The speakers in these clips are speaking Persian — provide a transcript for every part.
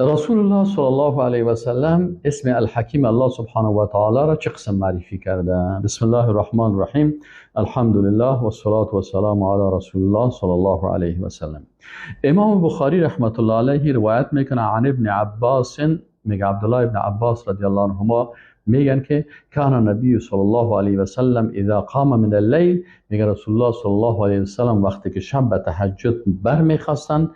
رسول الله صلی الله علیه و سلم اسم الحکیم الله سبحانه و تعالی را چه قسم معرفی کرده؟ بسم الله الرحمن الرحیم، الحمد لله و الصلاة و السلام علی رسول الله صلی الله علیه و سلم. امام بخاری رحمت الله علیه روایت میکنه عن ابن عباس، میگه عبدالله ابن عباس رضی الله عنهما میگن که کان نبی صلی الله علیه و سلم اذا قام من اللیل، میگه رسول الله صلی الله علیه و سلم وقتی که شب به تهجد برمیخواستند،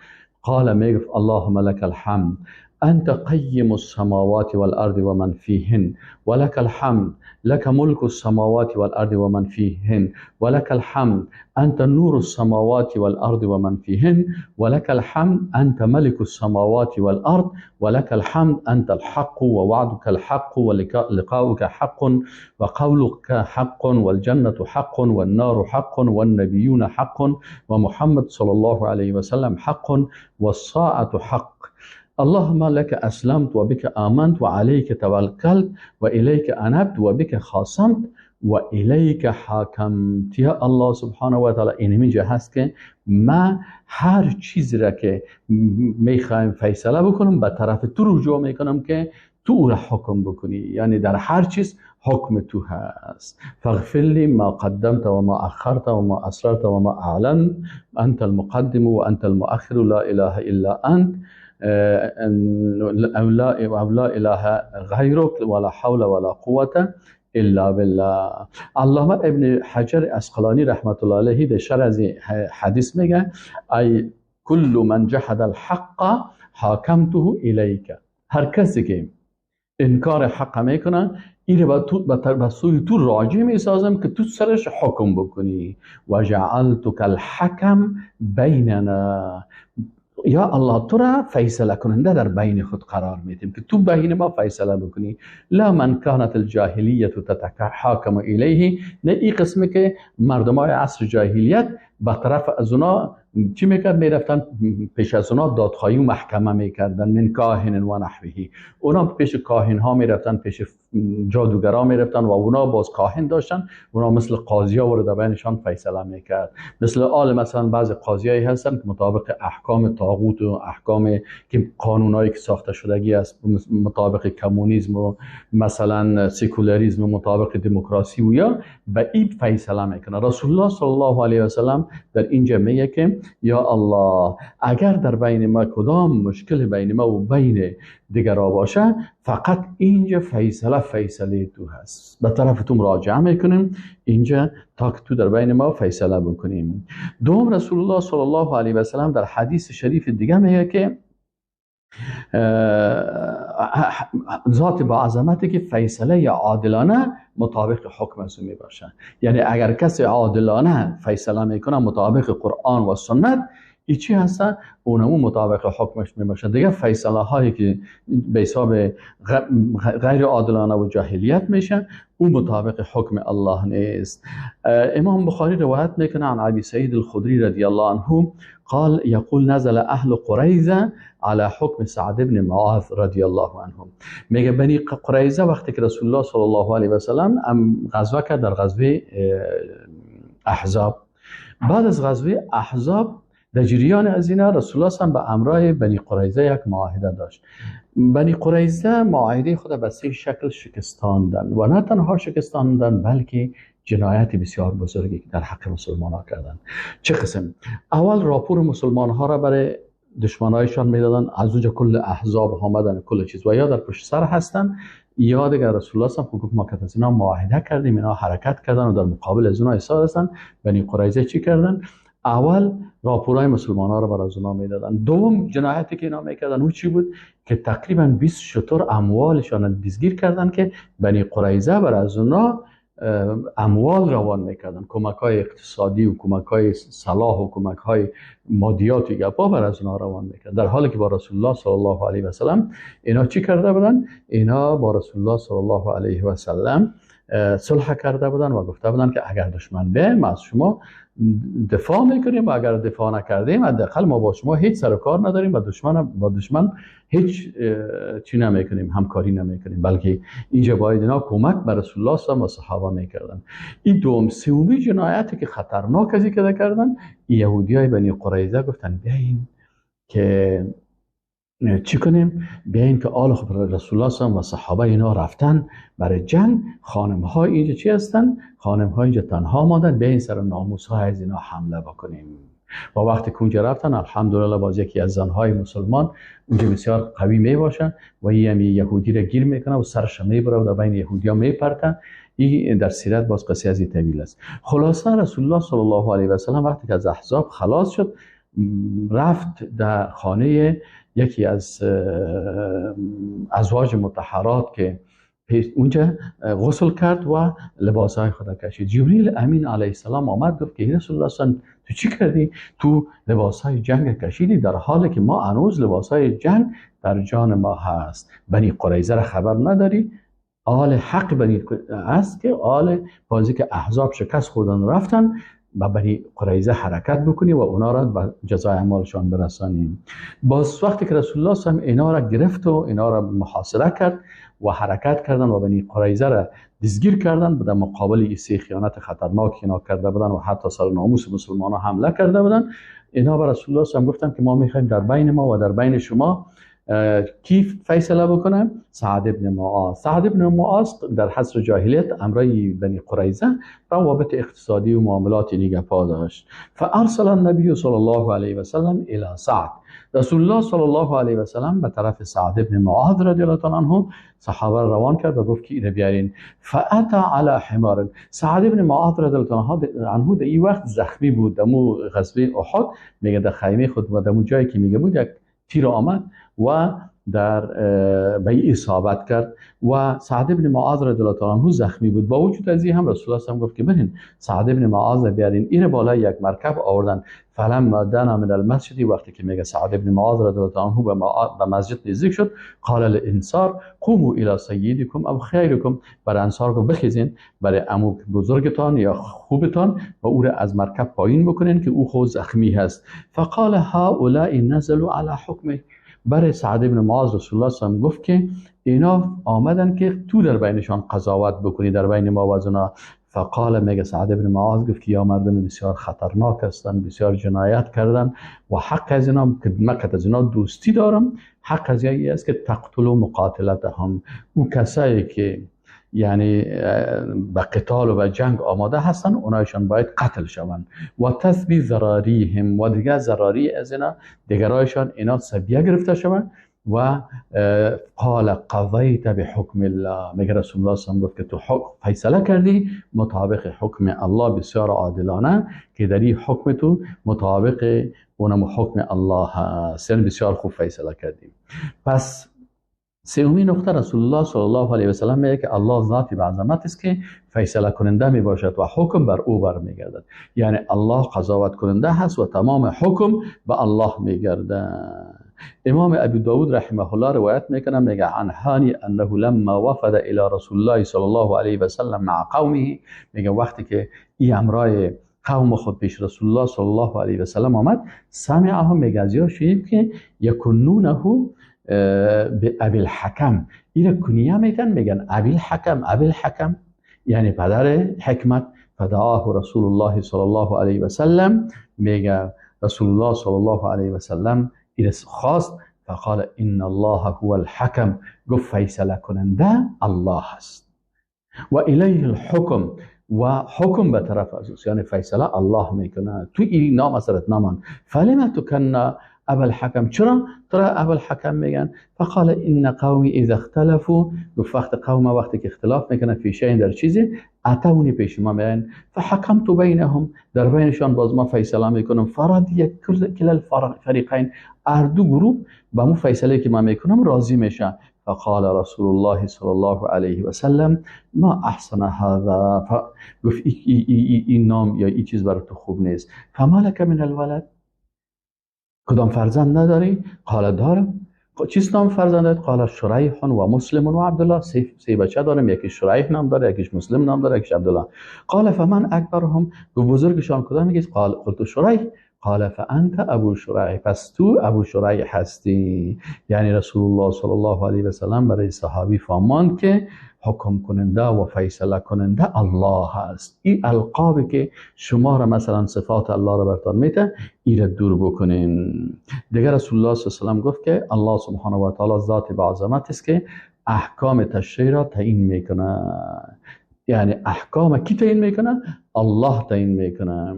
قال میگفت اللهم لك الحمد أنت قيم السماوات والأرض ومن فيهن ولك الحمد لك ملك السماوات والأرض ومن فيهن ولك الحمد أنت نور السماوات والأرض ومن فيهن ولك الحمد أنت ملك السماوات والأرض ولك الحمد أنت الحق ووعدك الحق ولقاؤك حق وقولك حق والجنة حق والنار حق والنبيون حق ومحمد صلى الله عليه وسلم حق والساعة حق اللهم لك أسلمت وبك آمنت وعليك توكلت وإليك أنبت وبك خاصمت وإليك حاکمت. یا الله سبحانه و تعالی، اینجا هست که ما هر چیزی را که میخوایم فیصله بکنم به طرف تو رجوع میکنم که تو او را حکم بکنی، یعنی در هر چیز حکم تو هست. فاغفر لی ما قدمت و ما اخرت و ما اسررت و ما اعلنت انت المقدم و انت المؤخر لا اله الا انت او لا اله غیرک ولا حول ولا قوة الا بالله. علامه ابن حجر عسقلانی رحمت الله علیه در شرح از حدیث میگه ای کل من جحد الحق حاکمته الیک، هر کسی که انکار حق میکنه این رو به سوی تو راجع میسازم که تو سرش حکم بکنی. و جعلتک الحکم بیننا، یا الله تو را فیصله کننده در بین خود قرار میدیم که تو بین ما فیصله بکنی. لا من کانت الجاهلیت تتحاکم الیه، نه این قسمه که مردم های عصر جاهلیت به طرف از اونا چی میکرد؟ میرفتن پیش از اونا دادخواهی و محکمه میکردن، من کاهن و نحوه، اونا پیش کاهن ها میرفتن، پیش جادوگرا میرفتن و اونا باز کاهن داشتن، اونا مثل قاضی ها وارد بینشان فیصله میکرد. مثل آل مثلا بعض قاضیایی هستن که مطابق احکام طاغوت و احکام که قانونایی که ساخته شدگی است مطابق کمونیسم و مثلا سکولاریسم و مطابق دموکراسی و یا به این فیصله میکنه. رسول الله صلی الله علیه و سلم در اینجا میگه که یا الله اگر در بین ما کدام مشکل بین ما و بین دیگرا باشه، فقط اینجا فیصله فیصله تو هست، به طرف تو مراجعه میکنیم اینجا تا که تو در بین ما فیصله بکنیم. دوم رسول الله صلی الله علیه و سلم در حدیث شریف دیگه میگه که ذات با عظمتی که فیصله عادلانه مطابق حکم از او می باشه، یعنی اگر کسی عادلانه فیصله میکنه مطابق قرآن و سنت، ای چی هستن؟ اونمو مطابق حکمش می باشه. دیگه فیصله هایی که به حساب غیر عادلانه و جاهلیت میشه او مطابق حکم الله نیست. امام بخاری روایت میکنه عن ابی سعید الخدری رضی الله عنه قال یقول نزل اهل قریظه على حکم سعد بن معاذ رضی الله عنه. میگه بنی قریظه وقتی که رسول الله صلی الله علیه و سلم غزوه کرد در غزوه احزاب، بعد از غزوه احزاب در جریان از اینا رسول الله هم به امرای بنی قریظه یک معاهده داشت. بنی قریظه معاهده خود به سه شکل شکستاندن و نه تنها شکستاندن بلکه جنایت بسیار بزرگی که در حق مسلمان ها کردن. چه قسم؟ اول راپور مسلمان ها را برای دشمنایشان میدادن، از اونجا کل احزاب آمدن کل چیز و یا در پشت سر هستن یا دیگر رسول الله هم گفت ما که از اینا معاهده کردیم، اینا حرکت کردن و در مقابل از اونها ایستاد هستن. بنی قریظه چی کردن؟ اول راپورای مسلمان ها رو بر از اونا میدادن. دوم جنایتی که اینا میکردن او چی بود؟ که تقریبا 20 شتر اموالشان دستگیر کردن که بنی قریظه بر از اونا اموال روان میکردن، کمک های اقتصادی و کمک های سلاح و کمک های مادیات و گپا بر از اونا روان میکردن، در حالی که با رسول الله صلی الله علیه و سلم اینا چی کرده بودن؟ اینا با رسول الله صلی الله علیه و سلم صلح کرده بودن و گفته بودن که اگر دشمن به ما از شما دفاع میکنیم و اگر دفاع نکردیم حداقل ما با شما هیچ سر و کار نداریم و دشمن با دشمن هیچ چی نمیکنیم، همکاری نمیکنیم، بلکه اینجا باید اینا کمک به رسول الله صلی الله علیه و صحابه میکردن. این دوم. سومی جنایتی که خطرناک از این کردن، یهودیای بنی قریظه گفتن بیاین که چی کنیم؟ بیاین که آل خب رسول الله و صحابه اینا رفتن برای جنگ، خانم ها اینجا چی هستن؟ خانم ها اینجا تنها ماندن، بیاین سر ناموس ها از اینا حمله بکنیم. و وقتی که اونجا رفتن الحمدلله باز یکی از زنهای مسلمان اونجا بسیار قوی می باشن و این یهودی را گیر میکنه و سرش میبره و در بین یهودی ها میپرتن. این در سیرت باز قصه از این طویل است. خلاصه رسول الله صلی الله علیه و سلم وقتی که از احزاب خلاص شد رفت در خانه یکی از ازواج مطهرات که اونجا غسل کرد و لباسهای خود کشید. جبریل امین علیه السلام آمد گفت که رسول الله صلی الله علیه و تو چی کردی؟ تو لباسهای جنگ کشیدی در حالی که ما هنوز لباسهای جنگ در جان ما هست. بنی قریظه را خبر نداری؟ آل حق بنی است که آل بازی که احزاب شکست خوردن رفتن و بنی قریظه حرکت بکنی و اونا را به جزای اعمالشان برسانیم. باز وقتی که رسول الله صلی الله علیه و اینا را گرفت و اینا را محاصره کرد و حرکت کردن و بنی قریظه را دستگیر کردن، در مقابل این سه خیانت خطرناک اینا کرده بودن و حتی سر ناموس مسلمان ها حمله کرده بودن، اینا به رسول الله صلی الله علیه و گفتن که ما میخوایم در بین ما و در بین شما کی فیصله بکنه؟ سعد ابن معاذ. سعد ابن معاذ در حصر جاهلیت امرای بنی قریظه روابط اقتصادی و معاملات نگهپا داشت. فارسل النبی صلی الله علیه و سلم الی سعد. رسول الله صلی الله علیه و سلم به طرف سعد ابن معاذ رضی الله تعالی عنه صحابه روان کرد و گفت که اینو بیارین. فاتا علی حمار. سعد ابن معاذ رضی الله عنه در این وقت زخمی بود، دمو غزوه احد میگه در خیمه خود و دمو جایی که میگه بود یک تیر آمد و در به اصابت کرد و سعد ابن معاذ رضی الله تعالی عنه زخمی بود. با وجود از این هم رسول الله گفت که برین سعد ابن معاذ بیارین. این بالای یک مرکب آوردن. فلما دنا من المسجد، وقتی که میگه سعد ابن معاذ رضی الله تعالی عنه به مسجد نزدیک شد، قال للانصار قوموا الى سیدکم او خیرکم، برای انصار گفت بخیزین برای عمو بزرگتان یا خوبتان و او را از مرکب پایین بکنین که او خود زخمی هست. فقال هؤلاء نزلوا على حکمه. برای سعد ابن معاذ رسول الله صلی الله علیه و گفت که اینا آمدن که تو در بینشان قضاوت بکنی در بین ما و از اونا. فقال، میگه سعد ابن معاذ گفت که یا مردم بسیار خطرناک هستند، بسیار جنایت کردن و حق از اینا که من از اینا دوستی دارم، حق از این است که تقتلوا مقاتلتهم، او کسایی که یعنی به قتال و به جنگ آماده هستن اونایشان باید قتل شوند، و تثبی ضراریهم، و دیگر ضراری از اینا دیگرایشان اینا سبیه گرفته شوند. و قال قضیت بحکم الله، میگه رسول الله صلی الله علیه و گفت که تو حکم فیصله کردی مطابق حکم الله، بسیار عادلانه که در این حکم تو مطابق اونم حکم الله هست، یعنی بسیار خوب فیصله کردیم. پس سومین نقطه رسول الله صلی الله علیه و سلم میگه که الله ذاتی به عظمت است که فیصله کننده می باشد و حکم بر او برمیگردد، یعنی الله قضاوت کننده هست و تمام حکم به الله میگردد. امام ابو داود رحمه الله روایت میکنه، میگه عن هانی انه لما وفد الى رسول الله صلی الله علیه و سلم مع قومه، میگه وقتی که این امرای قوم خود پیش رسول الله صلی الله علیه و سلم آمد، سمعه، میگه از یا شنید که یکنونه به ابی الحکم، این کنیه میتن، میگن ابی الحکم، ابی الحکم یعنی پدر حکمت. فدعاه رسول الله صلی الله علیه و سلم، میگه رسول الله صلی الله علیه و سلم این خواست، فقال ان الله هو الحکم، گفت فیصله کننده الله است و الیه الحکم، و حکم به طرف از اوست، یعنی فیصله الله میکنه. تو این نام اثرت نامان فلما تکن ابا الحکم، چرا ترى ابا الحکم میگن؟ فقال ان قومی اذا اختلفوا، گفت وقت قوم وقتی که اختلاف میکنن فی شیء در چیزی، اتونی پیش ما میان، فحکمت بینهم، در بینشان باز ما فیصله میکنم، فرضی کل الفریقین، هر دو گروه با مو فیصله که ما میکنم راضی میشن. فقال رسول الله صلی الله علیه و سلم ما احسن هذا، گفت این نام یا این چیز برای تو خوب نیست. فما لك من الولد، کدام فرزند نداری؟ قال دارم. چیز نام فرزند دارد؟ قال شریح و مسلم و عبدالله، سه بچه دارم، یکی شریح نام داره، یکیش مسلم نام داره، یکیش عبدالله. قال فمن اکبرهم، گفت بزرگشان کدام؟ میگه قال قلت شریح. قال فانت ابو شریح، پس تو ابو شریح هستی. یعنی رسول الله صلی الله علیه و سلم برای صحابی فرماند که حکم کننده و فیصله کننده الله است. این القابی که شما را مثلا صفات الله را برتان میده ای را دور بکنین. دیگر رسول الله صلی الله علیه و سلم گفت که الله سبحانه و تعالی ذات با عظمت است که احکام تشریع را تعیین میکنه. یعنی احکام کی تعیین میکنه؟ الله تعیین میکنه.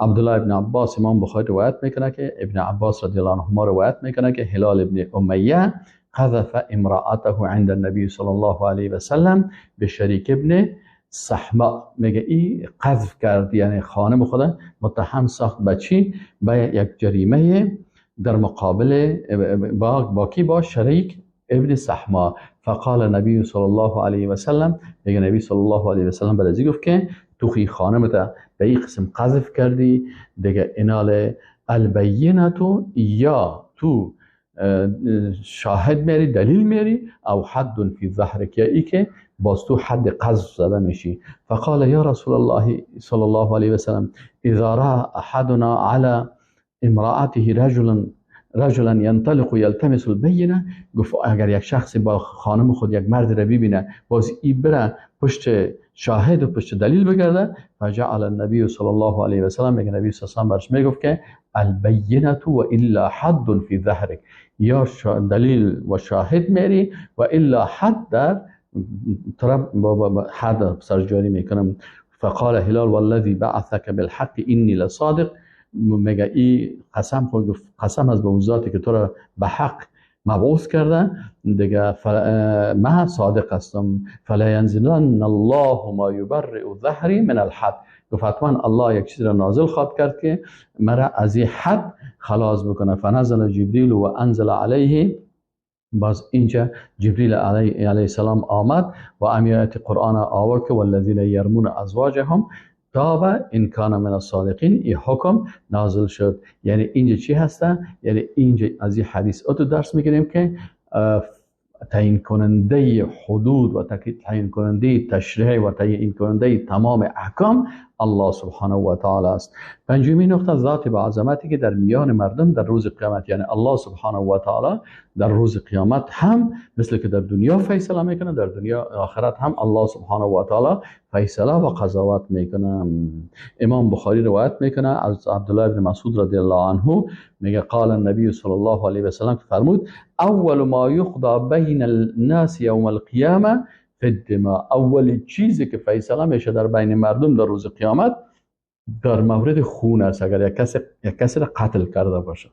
عبدالله ابن عباس، امام بخاری روایت میکنه که ابن عباس رضی الله عنهما روایت میکنه که هلال ابن امیه قذف امرأته عند النبی صلی الله علیه و سلم به شریک ابن سحما. میگه ای قذف کرد، یعنی خانم خود متهم ساخت بچی با یک جریمه در مقابل با کی؟ با شریک ابن سحما. فقال النبی صلی الله علیه و سلم، میگه نبی صلی الله علیه و سلم برازی گفت که تو خی خانمت به این قسم قذف کردی، دیگه اینال البینتو، یا تو شاهد میری دلیل میری، او حد فی ظهرک، یا ای که باز تو حد قذف زده میشی. فقال یا رسول الله صلی الله علیه و سلم اذا را احدنا علی امرأته رجلا ينطلق يلتمس البینه، گفت اگر یک شخص با خانم خود یک مرد را ببینه باز ای بره پشت شاهد و پشت دلیل بگرده. فجعل النبی صلی الله علیه و سلم، میگه نبی صلی الله علیه و سلم برش میگفت که البینه و الا حد فی ظهرک، یا دلیل و شاهد میری و الا حد در طرف حد سرجاری میکنم. فقال هلال والذی بعثک بالحق انی لصادق، میگه ای قسم خورد، قسم از به ذاتی که تو را به حق مبعوث کرده، دیگه من صادق هستم. فلا ینزلن الله ما یبرئ ظهری من الحد، گفت حتما الله یک چیز را نازل خواد کرد که مرا از این حد خلاص بکنه. فنزل جبریل و انزل علیه، باز اینجا جبریل علیه السلام آمد و امیات قرآن آورد که والذین یرمون ازواجهم تاب ان کان من الصادقین، این حکم نازل شد. یعنی اینجا چی هسته؟ یعنی اینجا از این حدیث اتو درس میگیریم که تعیین کننده حدود و تعیین کننده تشریع و تعیین کننده تمام احکام الله سبحانه و تعالی است. پنجمین نقطه ذات با عظمتی که در میان مردم در روز قیامت، یعنی الله سبحانه و تعالی در روز قیامت هم مثل که در دنیا فیصله میکنه، در دنیا آخرت هم الله سبحانه و تعالی فیصله و قضاوت میکنه. امام بخاری روایت میکنه از عبدالله ابن مسعود رضی الله عنه، میگه قال النبی صلی الله علیه و سلم، فرمود اول ما یقضى بین الناس یوم القیامه فی الدماء، اول چیزی که فیصله میشه در بین مردم در روز قیامت در مورد خون است. اگر یک کسی را قتل کرده باشه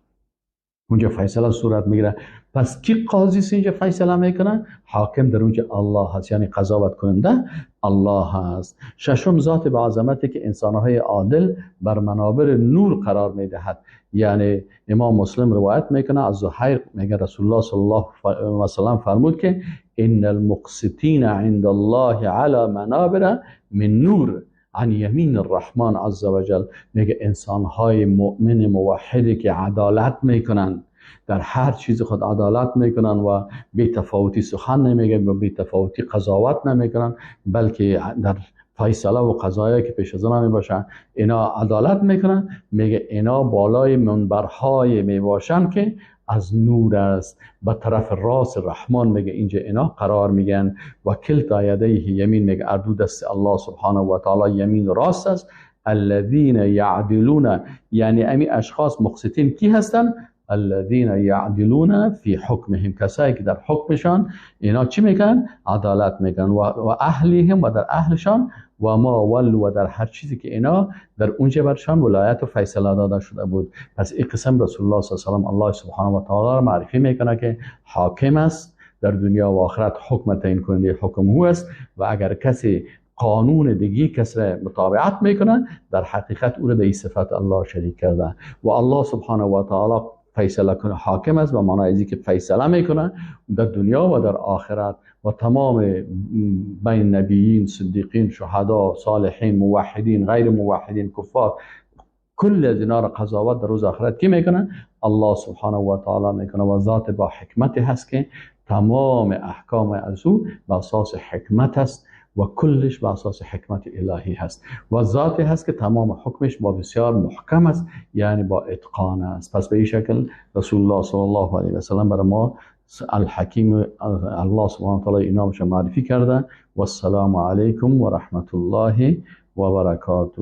اونجا فیصله صورت میگیره. پس کی قاضی است اینجا فیصله میکنه؟ حاکم در اونجا الله هست، یعنی قضاوت کننده الله هست. ششم ذات به عظمتی که انسانهای عادل بر منابر نور قرار میدهد. یعنی امام مسلم روایت میکنه از زهیر، میگه رسول الله صلی الله علیه و سلم فرمود که ان المقسطین عند الله علی منابر من نور عن یمین الرحمن عز وجل. میگه انسانهای مؤمن موحدی که عدالت میکنن، در هر چیز خود عدالت میکنن و بی تفاوتی سخن نمیگن و بی تفاوتی قضاوت نمیکنن، بلکه در فیصله و قضایی که پیش از آن میباشن اینا عدالت میکنن. میگه اینا بالای منبرهای میباشن که از نور است، به طرف راست رحمان میگه اینجا اینا قرار میگن. و کلتا یدیه یمین، میگه اردو دست الله سبحانه و تعالی یمین راست است. الذین یعدلون، یعنی امی اشخاص مقسطین کی هستن؟ الذین یعدلون فی حکمهم، کسایی که در حکمشان اینا چی میکنن؟ عدالت میکنن. و اهلیهم، و در اهلشان، و ما ول، و در هر چیزی که اینا در اونجا برشان ولایت و فیصله داده شده بود. پس این قسم رسول الله صلی الله علیه و الله سبحانه و تعالی را معرفی میکنه که حاکم است در دنیا و آخرت، حکم تعیین کننده حکم او است و اگر کسی قانون دیگه کس را متابعت میکنه در حقیقت او را در این صفت الله شریک کرده. و الله سبحانه و تعالی فیصله کنه، حاکم است به معنای ازی که فیصله میکنه در دنیا و در آخرت و تمام بین نبیین، صدیقین، شهدا، صالحین، موحدین، غیر موحدین، کفار، کل از اینا را قضاوت در روز آخرت کی میکنه؟ الله سبحانه و تعالی میکنه. و ذات با حکمت هست که تمام احکام از او به اساس حکمت است و کلش به اساس حکمت الهی هست و ذاتی هست که تمام حکمش با بسیار محکم است، یعنی با اتقان است. پس به این شکل رسول الله صلی الله علیه و سلم برای ما الحکیم الله سبحانه و تعالی اینامش معرفی کرده. و السلام علیکم و رحمت الله و برکاته.